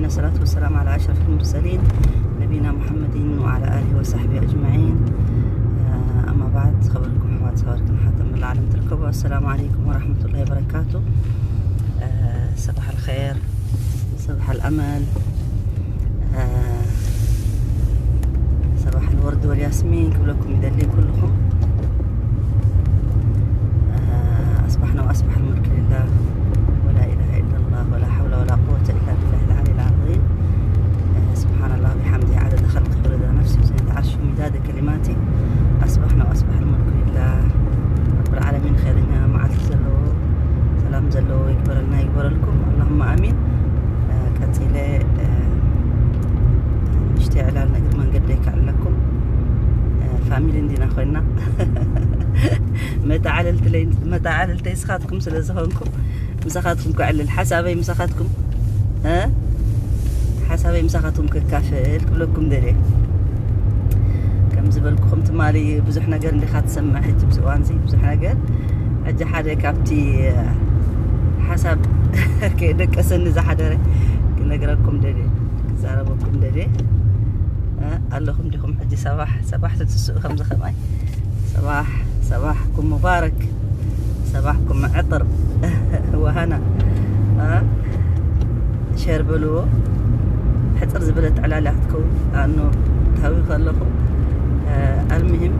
والصلاة والسلام على أشرف المرسلين نبينا محمد وعلى آله وصحبه أجمعين. آه، أما بعد، خبركم حوات خبركم حتى من العالم تركبوا. السلام عليكم ورحمة الله وبركاته. آه، صباح الخير، صباح الأمل، آه، صباح الورد والياسمين، كلكم يدلي كلكم. آه، أصبحنا وأصبح الملك لله، ولا إله إلا الله، ولا حول ولا قوة إلا بالله العلي العظيم. آه، سبحان الله بحمده عدد خلقه ورضا نفسه وزنة عرشه ومداد كلماته. أصبحنا وأصبح الملك لله رب العالمين. خيرنا مع الزلو، سلام زلو يكبرنا يكبرلكم، اللهم آمين. آه، ቀጺለ፣ آه، ንእሽተይ ዕላል ንእግሪ መንገደይ ከዕልለኩም። آه، ፋሚሊ እንዲና ኮይና። መተዓልልትለይ-፣ መተዓልልተይ ንስኻትኩም ስለ ዝኾንኩም፣ ምሳኻትኩም ከዕልል። ሓሳበይ ምሳኻትኩም፣ እ? ሓሳበይ ምሳኻትኩም ከካፍል ክብለኩም ደልየ። ከም ዝበልኩኹም ትማሊ ብዙሕ ነገር እንዲኻ ትሰምዕ ሕጂ ኣብዚ እዋንዚ፣ ብዙሕ ነገር። ሕጂ ሓደ ካብቲ ሓሳብ ከየደቀሰኒ ዝሓደረ ክነግረኩም ደልየ፣ ክዛረበኩም ደልየ። እ፣ ኣለኹም ዲኹም ሕጂ? ሰባሕ፣ ሰባሕ ትትስኡ ከምዚ ከማይ። ሰባሕ፣ ሰባሕኩም ሙባረክ፣ ሰባሕኩም ዕጥር ወሃና። እ፣ ሸር በልዎ። ሕጽር ዝበለት ዕላል እያ ክትከውን። ኣኖ ታዊ ከለኹ፣ እ፣ ኣልምሂም፣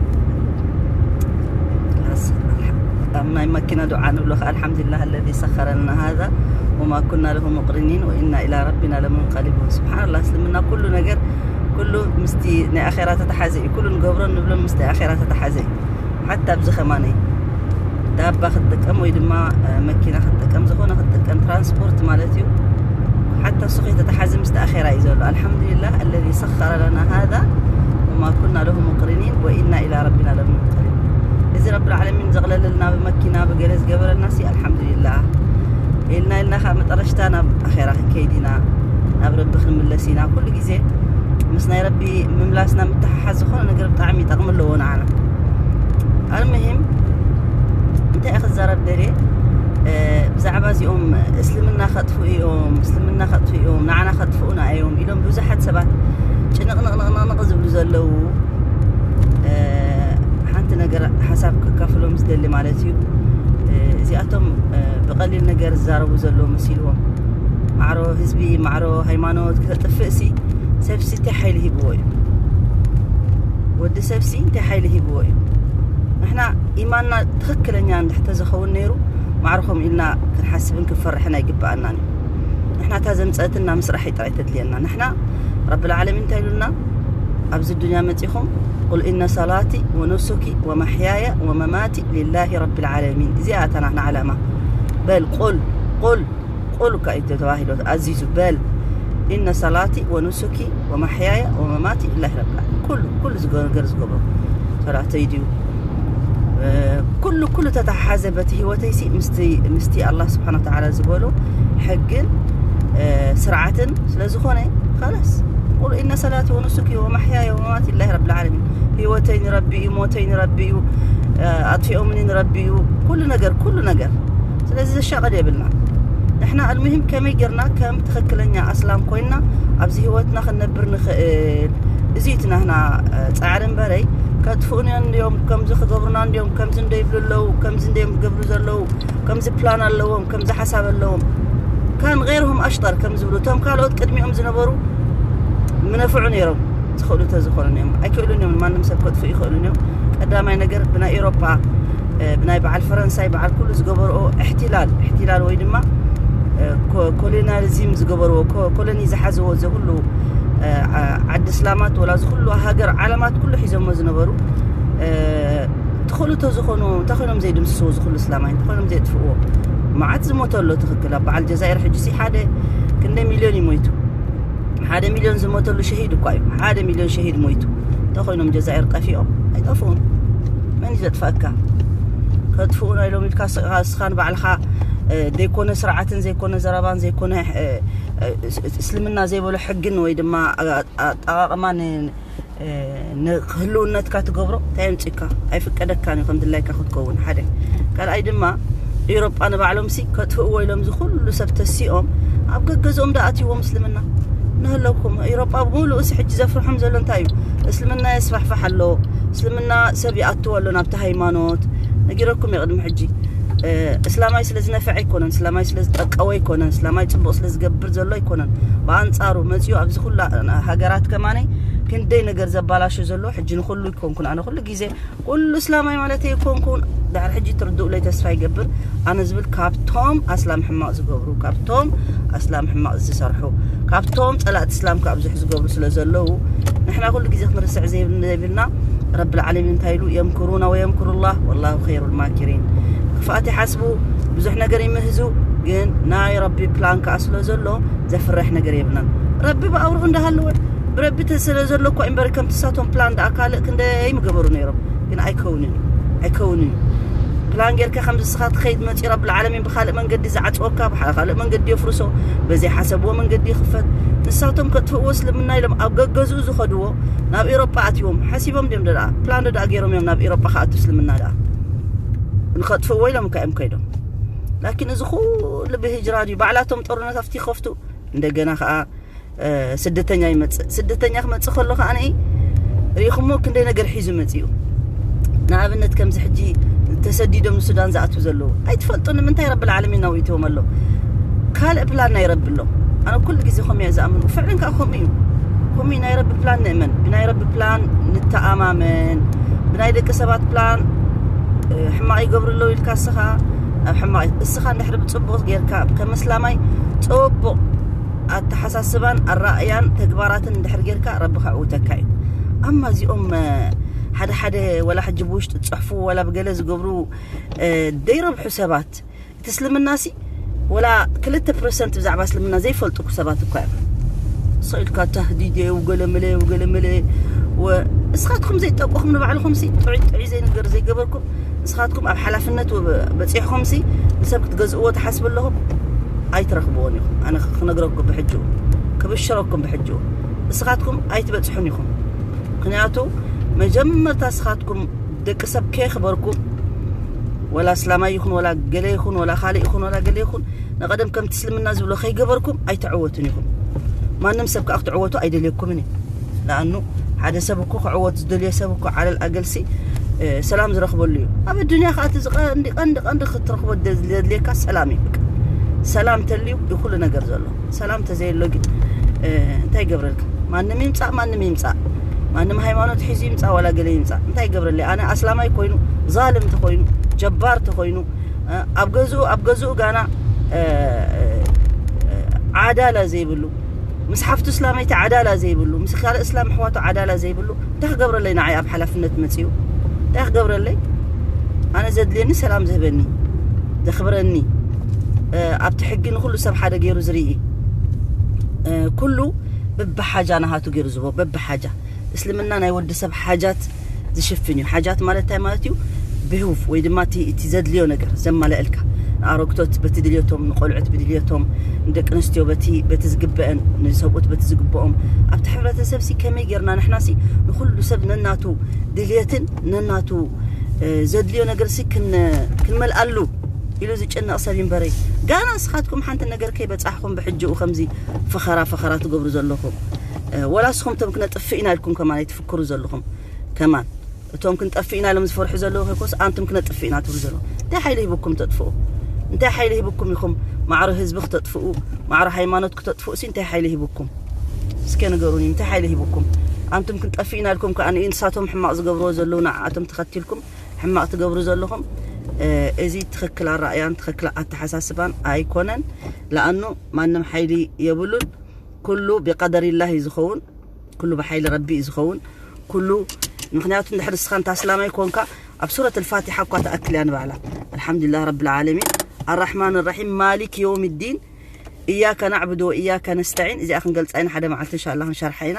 ላስ፣ ኣብ ናይ መኪና ዱዓ ንብሎ ከኣ፣ الحمد لله الذي سخر لنا هذا وما كنا له مقرنين وإنا إلى ربنا لمنقلبون። ስብሓንላህ፣ እስልምና ኩሉ ነገር፣ ኩሉ ምስቲ ናይ ኣኼራ ተተሓዘ እዩ። ኩሉ ንገብሮን ንብሎን ምስቲ ኣኼራ ተተሓዘ እዩ። ሓታ ኣብዚ ከማነይ ዳባ ክትጥቀም ወይ ድማ፣ እ፣ መኪና ክትጥቀም፣ ዝኾነ ክትጥቀም፣ ትራንስፖርት ማለት እዩ። ሓታ እሱ ከይተተሓዘ ምስቲ ኣኼራ እዩ ዘሎ። الحمد لله الذي سخر لنا هذا وما كنا له مقرنين وإنا إلى ربنا لمنقلبون። እዚ ረብል ዓለሚን ዘቕለለልና ብመኪና ብገለ ዝገበረልና ሲ፣ ኣልሓምዱሊላህ ኢልና ኢልና፣ ካብ መጠረሽታ ናብ ኣኼራ ክንከይድ ኢና፣ ናብ ረቢ ክንምለስ ኢና። ኩሉ ግዜ ምስ ናይ ረቢ ምምላስና ምትሓሓዝ ዝኾነ ነገር ብጣዕሚ ይጠቕሚ ኣለዎ ንዓና። ኣልምሂም፣ እንታይ እየ ክዛረብ ደልየ? እ፣ ብዛዕባ እዚኦም እስልምና ከጥፍኡ እዮም፣ እስልምና ከጥፍኡ እዮም፣ ንዓና ከጥፍኡና እዮም ኢሎም ብዙሓት ሰባት ጭንቕንቕንቕንቕ ዝብሉ ዘለዉ፣ እ፣ ሓንቲ ነገር ሓሳብ ከካፍሎም ዝደሊ ማለት እዩ። እ፣ እዚኣቶም፣ እ፣ ብቐሊል ነገር ዝዛረቡ ዘለዉ መሲልዎም፣ ማዕሮ ህዝቢ፣ ማዕሮ ሃይማኖት ክተጥፍእ ሲ፣ ሰብሲ እንታይ ሓይሊ ሂብዎ እዩ? ወዲ ሰብሲ እንታይ ሓይሊ ሂብዎ እዩ? ንሕና ኢማንና ትኽክለኛ እንድሕር ተዝኸውን ነይሩ፣ ማዕረ ከምኡ ኢልና ክንሓስብን ክንፈርሕን ኣይግብኣናን እዩ። ንሕና እታ ዘምጸእትና ምስራሕ እዩ ጥራይ ተድልየና። ንሕና ረብል ዓለሚን እንታይ ኢሉና? ኣብዚ ዱንያ መጺኹም፣ ቁል ኢነ ሰላቲ ወኑሱኪ ወመሕያየ ወመማቲ ሊላሂ ረብል ዓለሚን። እዚኣ እታ ናትና ዓላማ። በል ቁል፣ ቁል፣ ቁል እኳ እዩ ተባሂሉ ኣዚዙ። በል ኢነ ሰላቲ ወኑሱኪ ወመሕያየ ወመማቲ ሊላሂ ረብል ዓለሚን። ኩሉ፣ ኩሉ ዝገ-፣ ነገር ዝገብሮ፣ ሰላተይ ድዩ፣ እ፣ ኩሉ፣ ኩሉ ተተሓሓዘ በቲ ህይወተይሲ ምስቲ፣ ምስቲ ኣላህ ስብሓነ ወተዓላ ዝበሎ ሕግን፣ እ፣ ስርዓትን ስለ ዝኾነ፣ ኻላስ፣ ቁል ኢነ ሰላቲ ወኑሱኪ ወመሕያየ ወመማቲ ሊላሂ ረብል ዓለሚን። ህይወተይ ንረቢ እዩ፣ ሞተይ ንረቢ እዩ፣ እ፣ ኣጥፊኦምኒ ንረቢ እዩ፣ ኩሉ ነገር፣ ኩሉ ነገር። ስለዚ ዘሻቐል የብልና። ንሕና ኣልሙሂም ከመይ ጌርና ከም ትኽክለኛ ኣስላም ኮይንና ኣብዚ ህይወትና ክንነብር ንኽእል፣ እዚ እዩ እቲ ናህና፣ እ፣ ጻዕሪ እምበረይ። ከጥፍኡና እንድዮም፣ ከምዚ ክገብሩና እንድዮም፣ ከምዚ እንዶ ይብሉ ኣለዉ፣ ከምዚ እንድዮም ዝገብሩ ዘለዉ፣ ከምዚ ፕላን ኣለዎም፣ ከምዚ ሓሳብ ኣለዎም። ካን ገይርሁም ኣሽጠር ከም ዝብሉ፣ እቶም ካልኦት ቅድሚኦም ዝነበሩ ምነፍዑ ነይሮም፣ ዝኽእሉ ተዝኾኑ እዮም። ኣይክእሉን እዮም፣ ማንም ሰብ ከጥፍኡ ይኽእሉን እዮም። ቀዳማይ ነገር ብናይ ኤውሮጳ፣ እ፣ ብናይ በዓል ፈረንሳይ፣ በዓል ኩሉ ዝገበርኦ እሕትላል፣ እሕትላል ወይ ድማ፣ እ፣ ኮ-፣ ኮሎኒያሊዝም ዝገበርዎ፣ ኮ-፣ ኮሎኒ ዝሓዝዎ እዚ ኩሉ፣ እ፣ ዓ-፣ ዓዲ እስላማት ወላ እዚ ኩሉ ሃገር ዓለማት ኩሉ ሒዞሞ ዝነበሩ፣ እ፣ ትኽእሉ ተዝኾኑ፣ እንታይ ኮይኖም ዘይድምስስዎ እዚ ኩሉ እስላማይ? እንታይ ኮይኖም ዘየጥፍእዎ? መዓት ዝሞተ ኣሎ፣ ትኽክል። ኣብ በዓል ጀዛይር ሕጂ ሲ ሓደ ክንደይ ሚልዮን እዩ ሞይቱ? ሓደ ሚልዮን ዝሞተሉ ሸሂድ እኳ እዩ። ሓደ ሚልዮን ሸሂድ ሞይቱ። እንታይ ኮይኖም ጀዛይር ጠፊኦም? ኣይጠፍኡን። መን እዩ ዘጥፈእካ? ከጥፍኡና ኢሎም ኢልካ ስ-፣ እስኻን ባዕልኻ፣ እ፣ ዘይኮነ ስርዓትን ዘይኮነ ዘረባን ዘይኮነ፣ እ፣ እ፣ እስ-፣ እስልምና ዘይበሎ ሕግን ወይ ድማ ኣ-፣ ኣጠቓቕማን፣ እ፣ ንክህልውነትካ ትገብሮ እንታይ የምፅእካ? ኣይፍቀደካን እዩ ከም ድላይካ ክትከውን። ሓደ። ካልኣይ ድማ ኤውሮጳ ንባዕሎም ሲ ከጥፍእዎ ኢሎም እዚ ኩሉ ሰብ ተሲኦም ኣብ ገገዝኦም ዳ ኣትይዎም እስልምና። ንህለኩም። ኤውሮጳ ብምሉእ እዚ ሕጂ ዘፍርሖም ዘሎ እንታይ እዩ? እስልምና የስፋሕፋሕ ኣሎ፣ እስልምና ሰብ ይኣትዎ ኣሎ ናብቲ ሃይማኖት። ነጊረኩም እየ ቅድሚ ሕጂ። እስላማይ ስለ ዝነፈዐ ኣይኮነን፣ እስላማይ ስለ ዝጠቀወ ኣይኮነን፣ እስላማይ ጽቡቕ ስለ ዝገብር ዘሎ ኣይኮነን። ብኣንጻሩ መጺኡ ኣብዚ ኩላ ሃገራት ከማነይ ክንደይ ነገር ዘባላሹ ዘሎ ሕጂ ንኩሉ ይኮንኩን ኣነ ኩሉ ግዜ ኩሉ እስላማይ ማለት ኣይኮንኩን። ድሕሪ ሕጂ ትርድኡለይ ተስፋ ይገብር። ኣነ ዝብል ካብቶም ኣስላም ሕማቕ ዝገብሩ፣ ካብቶም ኣስላም ሕማቕ ዝሰርሑ፣ ካብቶም ጸላእቲ እስላም ካብዝሑ ዝገብሩ ስለ ዘለዉ ንሕና ኩሉ ግዜ ክንርስዕ ዘይብልና። ረብል ዓለሚን እንታይ ኢሉ? የምክሩና ወየምክሩ ላህ ወላሁ ኸይሩ ልማኪሪን። ክፍኣት ይሓስቡ፣ ብዙሕ ነገር ይምህዙ፣ ግን ናይ ረቢ ፕላን ከኣ ስለ ዘሎ ዘፍርሕ ነገር የብልናን። ረቢ ብኣውርኡ እንዳሃለወ ብረቢ ስለ ዘሎ እኮ እምበር ከምቲ ሳቶም ፕላን ደኣ ካልእ ክንደይ ምገበሩ ነይሮም። ግን ኣይከውንን እዩ። ኣይከውንን እዩ። ፕላን ጌርካ ከምዚ ንስኻ ትኸይድ መፂኡ ረብል ዓለሚን ብኻልእ መንገዲ ዝዓፅወካ ብሓ- ካልእ መንገዲ የፍርሶ፣ በዘይ ሓሰብዎ መንገዲ ይኽፈት። ንሳቶም ከጥፍእዎ እስልምና ኢሎም ኣብ ገገዝኡ ዝኸድዎ ናብ ኤሮጳ ኣትዎም ሓሲቦም ድዮም ደኣ ፕላን ደኣ ገይሮም እዮም ናብ ኤሮጳ ከኣቱ እስልምና ደኣ ንኸጥፍእዎ ኢሎም እካ እዮም ከይዶም። ላኪን እዚ ኩሉ ብሂጅራ ድዩ ባዕላቶም ጦርነት ኣብቲ ይኸፍቱ እንደገና ከዓ ስደተኛ ይመፅእ። ስደተኛ ክመፅእ ከሎ ከዓ ርኢኹሞ ክንደይ ነገር ሒዙ መፅኡ። ንኣብነት ከምዚ ሕጂ ተሰዲዶም ንሱዳን ዝኣትዉ ዘለዉ ኣይትፈልጡ ንምንታይ ረብል ዓለሚን ናውኢትዎም ኣሎ። ካልእ ፕላን ናይ ረቢ ኣሎ። ኣነ ኩሉ ግዜ ከምኡ እየ ዝኣምን። ፍዕልን ከዓ ከምኡ እዩ። ከምኡ ናይ ረቢ ፕላን ንእመን። ብናይ ረቢ ፕላን ንተኣማመን። ብናይ ደቂ ሰባት ፕላን ሕማቕ ይገብሩ ኣለዉ ኢልካ እስኻ ኣብ ሕማቕ እስኻ እንድሕሪ ብፅቡቕ ጌርካ ከም እስላማይ ፅቡቕ ኣተሓሳስባን ኣራእያን ተግባራትን እንድሕር ጌርካ ረቢ ከዕውተካ እዩ። ኣማ እዚኦም ሓደ ሓደ ወላ ሕጂ ብውሽጢ ዝፅሕፉ ወላ ብገለ ዝገብሩ ደይረብሑ ሰባት እቲ እስልምና ሲ ወላ ክልተ ፐርሰንት ብዛዕባ እስልምና ዘይፈልጡ ሰባት እኳ እዮም። ሰኢልካ ተህዲድ እዩ ገለመለ እዩ ገለመለ። እስኻትኩም ዘይጠቅኹም ንባዕልኹም ሲ ጥዑይ ጥዑይ ዘይነገር ዘይገበርኩም ንስኻትኩም ኣብ ሓላፍነት በፂሕኹም ሲ ንሰብ ክትገዝእዎ ትሓስቡ ኣለኹም ኣይትረኽብዎን ኢኹም። ኣነ ክነግረኩም ብሕጅኡ ክብሽረኩም ብሕጅኡ እስኻትኩም ኣይትበፅሑን ኢኹም። ምክንያቱ መጀመርታ እስኻትኩም ደቂ ሰብ ከየኽበርኩም ወላ እስላማይ ይኹን ወላ ገለ ይኹን ወላ ካልእ ይኹን ወላ ገለ ይኹን ንቐደም ከምቲ እስልምና ዝብሎ ከይገበርኩም ኣይትዕወቱን ኢኹም። ማንም ሰብ ከዓ ክትዕወቱ ኣይደልየኩምን እዩ። ንኣኑ ሓደ ሰብ እኮ ክዕወት ዝደልዮ ሰብ እኮ ዓለል ኣገልሲ ሰላም ዝረኽበሉ እዩ። ኣብ ኣዱንያ ከዓ እቲ ዝቐንዲ ቀንዲ ቀንዲ ክትረኽቦ ዘድልየካ ሰላም እዩ። ሰላም ተልዩ እዩ ኩሉ ነገር ዘሎ። ሰላም ተዘየሎ ግን እንታይ ይገብረልካ? ማንም ይምፃእ ማንም ይምፃእ ማንም ሃይማኖት ሒዙ ይምፃእ ዋላ ገለ ይምፃእ እንታይ ይገብረለይ? ኣነ ኣስላማይ ኮይኑ ዛልም ተኮይኑ ጀባር ተኮይኑ ኣብ ገዝኡ ኣብ ገዝኡ ጋና ዓዳላ ዘይብሉ ምስ ሓፍቱ እስላመይቲ ዓዳላ ዘይብሉ ምስ ካልእ እስላም ኣሕዋቱ ዓዳላ ዘይብሉ እንታይ ክገብረለይ? ንዓይ ኣብ ሓላፍነት መፅኡ እንታይ ክገብረለይ? ኣነ ዘድልየኒ ሰላም ዝህበኒ ዘኽብረኒ ኣብቲ ሕጊ ንኩሉ ሰብ ሓደ ገይሩ ዝርኢ ኩሉ በብሓጃ ናሃቱ ገይሩ ዝቦ በብሓጃ እስልምና ናይ ወዲ ሰብ ሓጃት ዝሽፍን እዩ። ሓጃት ማለት እንታይ ማለት እዩ? ብህውፍ ወይ ድማ እቲ ዘድልዮ ነገር ዘማለእልካ ንኣረግቶት በቲ ድልዮቶም ንቆልዑት ብድልዮቶም ንደቂ ኣንስትዮ በቲ በቲ ዝግበአን ንሰብኡት በቲ ዝግበኦም ኣብቲ ሕብረተሰብ ሲ ከመይ ጌርና ንሕና ሲ ንኩሉ ሰብ ነናቱ ድልየትን ነናቱ ዘድልዮ ነገር ሲ ክንመልኣሉ ኢሉ ዝጭነቕ ሰብ ይንበረይ። ጋና እስኻትኩም ሓንቲ ነገር ከይበፃሕኹም ብሕጅኡ ከምዚ ፈኸራ ፈኸራ ትገብሩ ዘለኹም ወላ እስኹም ቶም ክነጥፍእ ኢና ኢልኩም ከማን ኣይትፍክሩ ዘለኹም ከማን እቶም ክንጠፍእ ኢና ኢሎም ዝፈርሑ ዘለዉ ከይኮስ ኣንቱም ክነጥፍእ ኢና ትብሉ ዘለኹም እንታይ ሓይሊ ሂብኩም ተጥፍኡ? እንታይ ሓይሊ ሂብኩም ኢኹም ማዕሮ ህዝቢ ክተጥፍኡ ማዕሮ ሃይማኖት ክተጥፍኡ ሲ እንታይ ሓይሊ ሂብኩም? እስከ ንገሩኒ እንታይ ሓይሊ ሂብኩም? ኣንቱም ክንጠፍእ ኢና ኢልኩም ከዓ ንሳቶም ሕማቕ ዝገብርዎ ዘለዉ ንዓኣቶም ተኸቲልኩም ሕማቕ ትገብሩ ዘለኹም እዚ ትኽክል ኣራእያን ትኽክል ኣተሓሳስባን ኣይኮነን። ለኣኑ ማንም ሓይሊ የብሉን። ኩሉ ብቀደሪላህ እዩ ዝኸውን። ኩሉ ብሓይሊ ረቢ እዩ ዝኸውን። ኩሉ ምክንያቱ እንድሕር እስኻ እንታ እስላማይ ኮንካ ኣብ ሱረት ልፋቲሓ እኳ ትኣክል እያ ንባዕላ። ኣልሓምዱሊላህ ረብል ዓለሚን ኣራሕማን ራሒም ማሊክ የውም ዲን እያከ ናዕቡድ ወእያከ ነስተዒን እዚኣ ክንገልፃ ኢና ሓደ መዓልቲ እንሻላ ክንሸርሓ ኢና።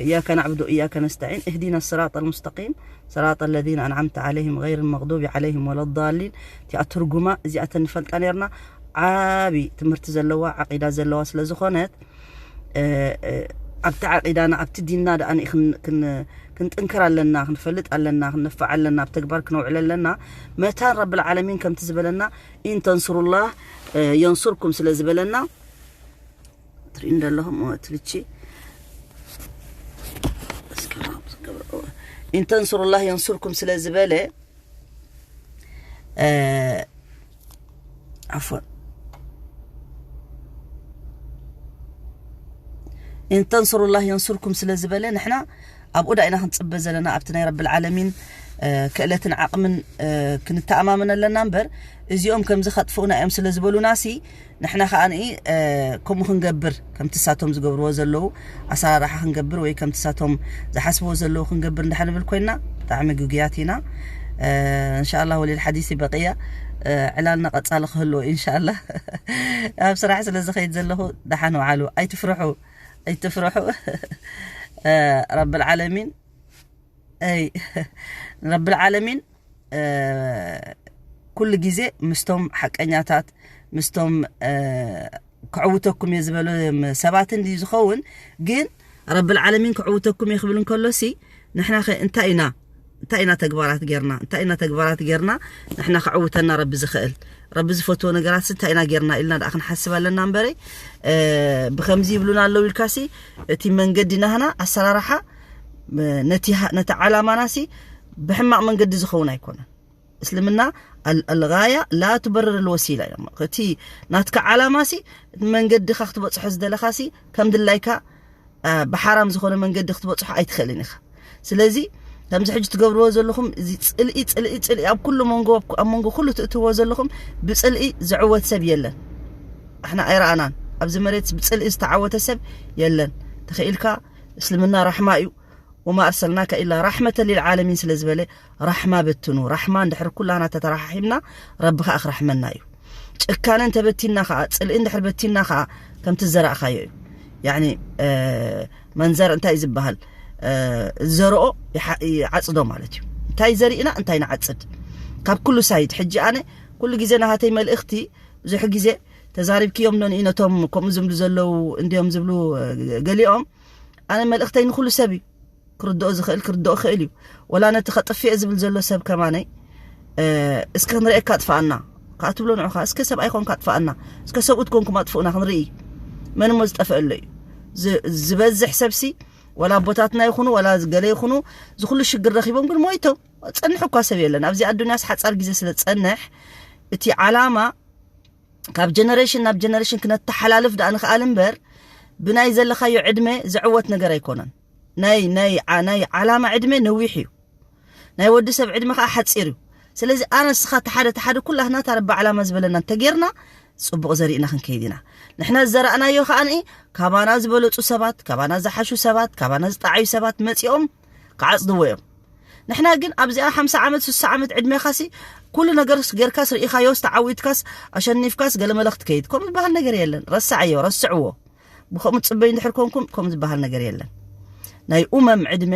إياك نعبد وإياك نستعين اهدنا الصراط المستقيم صراط الذين أنعمت عليهم غير المغضوب عليهم ولا الضالين እቲኣ ትርጉማ እዚኣ ተንፈልጣ ነርና ዓቢ ትምህርቲ ዘለዋ ዓቂዳ ዘለዋ ስለ ዝኾነት ኣብቲ ዓቂዳና ኣብቲ ዲንና ደኣ ክንጥንክር ኣለና ክንፈልጥ ኣለና ክንነፍዕ ኣለና ኣብ ተግባር ክነውዕል ኣለና መታን ረብል ዓለሚን ከምቲ ዝበለና ኢን ተንስሩላህ የንሱርኩም ስለ ዝበለና ትርኢ እንደለኹም ትልቺ ኢንተንሱሩላህ የንሱርኩም ስለ ዝበለ ዓፎን ኢንተንሱሩላህ የንሱርኩም ስለ ዝበለ ንሕና ኣብኡ ዳ ኢና ክንፅበ ዘለና ኣብቲ ናይ ረብል ዓለሚን ክእለትን ዓቕምን ክንተኣማመን ኣለና እምበር እዚኦም ከምዚ ከጥፍኡና እዮም ስለ ዝበሉና ሲ ንሕና ከዓ ከምኡ ክንገብር ከምቲ ሳቶም ዝገብርዎ ዘለዉ ኣሰራርሓ ክንገብር ወይ ከምቲ ሳቶም ዝሓስብዎ ዘለዉ ክንገብር እንዳሓንብል ኮይና ብጣዕሚ ግጉያት ኢና እንሻላ ወሊል ሓዲሲ በቅያ ዕላልና ቀፃሊ ክህልዎ እንሻላ ኣብ ስራሕ ስለ ዝኸይድ ዘለኹ ደሓን ውዓሉ ኣይትፍርሑ ኣይትፍርሑ ረብል ዓለሚን ኣይ ረብል ዓለሚን ኩሉ ግዜ ምስቶም ሓቀኛታት ምስቶም ክዕውተኩም እየ ዝበሎም ሰባትን ድዩ ዝኸውን ግን ረብል ዓለሚን ክዕውተኩም እየ ክብል እንከሎ ሲ ንሕና እንታይ ኢና እንታይ ኢና ተግባራት ጌርና እንታይ ኢና ተግባራት ጌርና ንሕና ክዕውተና ረቢ ዝኽእል ረቢ ዝፈትዎ ነገራት እንታይ ኢና ጌርና ኢልና ደኣ ክንሓስብ ኣለና እምበረ ብከምዚ ይብሉና ኣለዉ ኢልካሲ እቲ መንገዲ ናህና ኣሰራርሓ ነቲ ዓላማናሲ ብሕማቕ መንገዲ ዝኸውን ኣይኮነን እስልምና ኣልጋያ ላ ትበርር ልወሲላ እዮም እቲ ናትካ ዓላማሲ መንገድኻ ክትበፅሖ ዝደለኻሲ ከም ድላይካ ብሓራም ዝኾነ መንገዲ ክትበፅሖ ኣይትኽእልን ኢኻ ስለዚ ከምዚ ሕጂ ትገብርዎ ዘለኹም እዚ ፅልኢ ፅልኢ ፅልኢ ኣብ ኩሉ መንጎ ኣብ መንጎ ኩሉ ትእትዎ ዘለኹም ብፅልኢ ዝዕወት ሰብ የለን ኣሕና ኣይረኣናን ኣብዚ መሬት ብፅልኢ ዝተዓወተ ሰብ የለን ተኽኢልካ እስልምና ራሕማ እዩ ወማ ኣርሰልናካ ኢላ ራሕመተ ሊልዓለሚን ስለ ዝበለ ራሕማ በትኑ ራሕማ እንድሕር ኩላና ተተራሓሒምና ረቢ ከዓ ክረሕመና እዩ ጭካነ እንተበቲና ከዓ ፅልኢ እንድሕር በቲና ከዓ ከምቲ ዝዘራእካዮ እዩ ያኒ መንዘር እንታይ ዝበሃል ዘርኦ ይዓፅዶ ማለት እዩ እንታይ ዘሪእና እንታይ ንዓፅድ ካብ ኩሉ ሳይድ ሕጂ ኣነ ኩሉ ግዜ ናሃተይ መልእኽቲ ብዙሕ ግዜ ተዛሪብክዮም ዶ ንኢ ነቶም ከምኡ ዝብሉ ዘለዉ እንዲዮም ዝብሉ ገሊኦም ኣነ መልእኽተይ ንኩሉ ሰብ እዩ ክርድኦ ዝኽእል ክርድኦ ክእል እዩ ወላ ነቲ ከጥፍኤ ዝብል ዘሎ ሰብ ከማነይ እስከ ክንርእየካ ኣጥፍኣና ከዓ ትብሎ ንዑኻ እስከ ሰብኣይ ኮንካ ኣጥፍኣና እስከ ሰብኡት ኮንኩም ኣጥፍኡና ክንርኢ መን እሞ ዝጠፍአሎ እዩ ዝበዝሕ ሰብሲ ወላ ኣቦታትና ይኹኑ ወላ ገለ ይኹኑ ዝኩሉ ሽግር ረኺቦም ግን ሞይቶም ጸንሑ እኳ ሰብ የለን ኣብዚ ኣዱንያስ ሓጻር ግዜ ስለ ዝጸንሕ እቲ ዓላማ ካብ ጀነሬሽን ናብ ጀነሬሽን ክነተሓላልፍ ደኣ ንኽኣል እምበር ብናይ ዘለኻዮ ዕድመ ዝዕወት ነገር ኣይኮነን ናይ ናይ ናይ ዓላማ ዕድመ ነዊሕ እዩ ናይ ወዲ ሰብ ዕድመ ከዓ ሓፂር እዩ ስለዚ ኣነ ንስኻ ተሓደ ተሓደ ኩላትና ታረባ ዓላማ ዝበለና እንተጌርና ፅቡቕ ዘሪእና ክንከይድ ኢና ንሕና ዝዘራእናዮ ከዓ ንኢ ካባና ዝበለፁ ሰባት ካባና ዝሓሹ ሰባት ካባና ዝጠዓዩ ሰባት መፂኦም ክዓፅድዎ እዮም ንሕና ግን ኣብዚኣ ሓምሳ ዓመት ስሳ ዓመት ዕድሜኻሲ ኩሉ ነገር ጌርካስ ርኢኻዮስ ተዓዊትካስ ኣሸኒፍካስ ገለመለ ክትከይድ ከምኡ ዝበሃል ነገር የለን ረስዓዮ ረስዕዎ ብከምኡ ትፅበዩ እንድሕር ኮንኩም ከምኡ ዝበሃል ነገር የለን ናይ ኡመም ዕድመ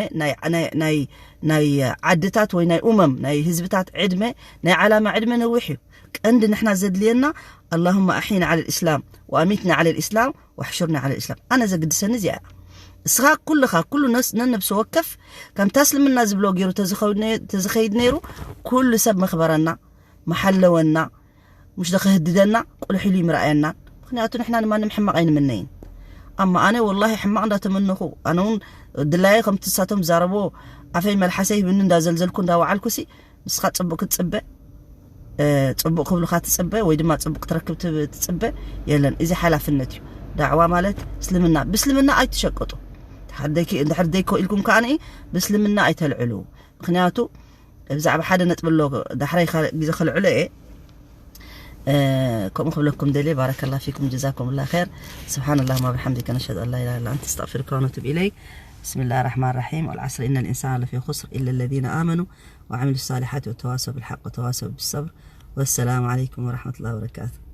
ናይ ዓድታት ወይ ናይ ኡመም ናይ ህዝብታት ዕድመ ናይ ዓላማ ዕድመ ነዊሕ እዩ ቀንዲ ንሕና ዘድልየና ኣላሁማ ኣሒና ዓለ ልእስላም ወኣሚትና ዓለ ልእስላም ወሕሹርና ዓለ ልእስላም ኣነ ዘግድሰኒ እዚኣ እስኻ ኩልኻ ኩሉ ነነብሲ ወከፍ ከምታ እስልምና ዝብሎ ገይሩ ተዝኸይድ ነይሩ ኩሉ ሰብ መኽበረና መሓለወና ምሽ ዶ ከህድደና ቁልሕ ኢሉ ይምርኣየናን ምክንያቱ ንሕና ንማንም ሕማቕ ኣይንምነይን ኣማ ኣነ ወላሂ ሕማቕ እንዳተመነኹ ኣነ እውን ድላየ ከምቲ ንሳቶም ዝዛረቦ ኣፈይ መልሓሰይ ሂብኒ እንዳዘልዘልኩ እንዳወዓልኩሲ ንስኻ ፅቡቅ ክትፅበ ፅቡቅ ክብልካ ትፅበ ወይ ድማ ፅቡቅ ክትረክብ ትፅበ የለን እዚ ሓላፍነት እዩ ዳዕዋ ማለት እስልምና ብእስልምና ኣይትሸቀጡ እንድሕር ደይኮ ኢልኩም ከዓ ብእስልምና ኣይተልዕሉ ምክንያቱ ብዛዕባ ሓደ ነጥቢ ኣሎ ዳሕራይ ግዜ ከልዕሎ እየ ከምኡ ክብለኩም ደልየ ባረከላ ፊኩም ጀዛኩም ላ ር ስብሓን ላህ ማ ብሓምዲከ ነሸዱ ኣላ ኢላ ላ ኣንተ ስተቕፊርካ ወነቱብ ኢለይ بسم الله الرحمن الرحيم والعصر إن الإنسان لفي خسر إلا الذين آمنوا وعملوا الصالحات وتواصوا بالحق وتواصوا بالصبر والسلام عليكم ورحمة الله وبركاته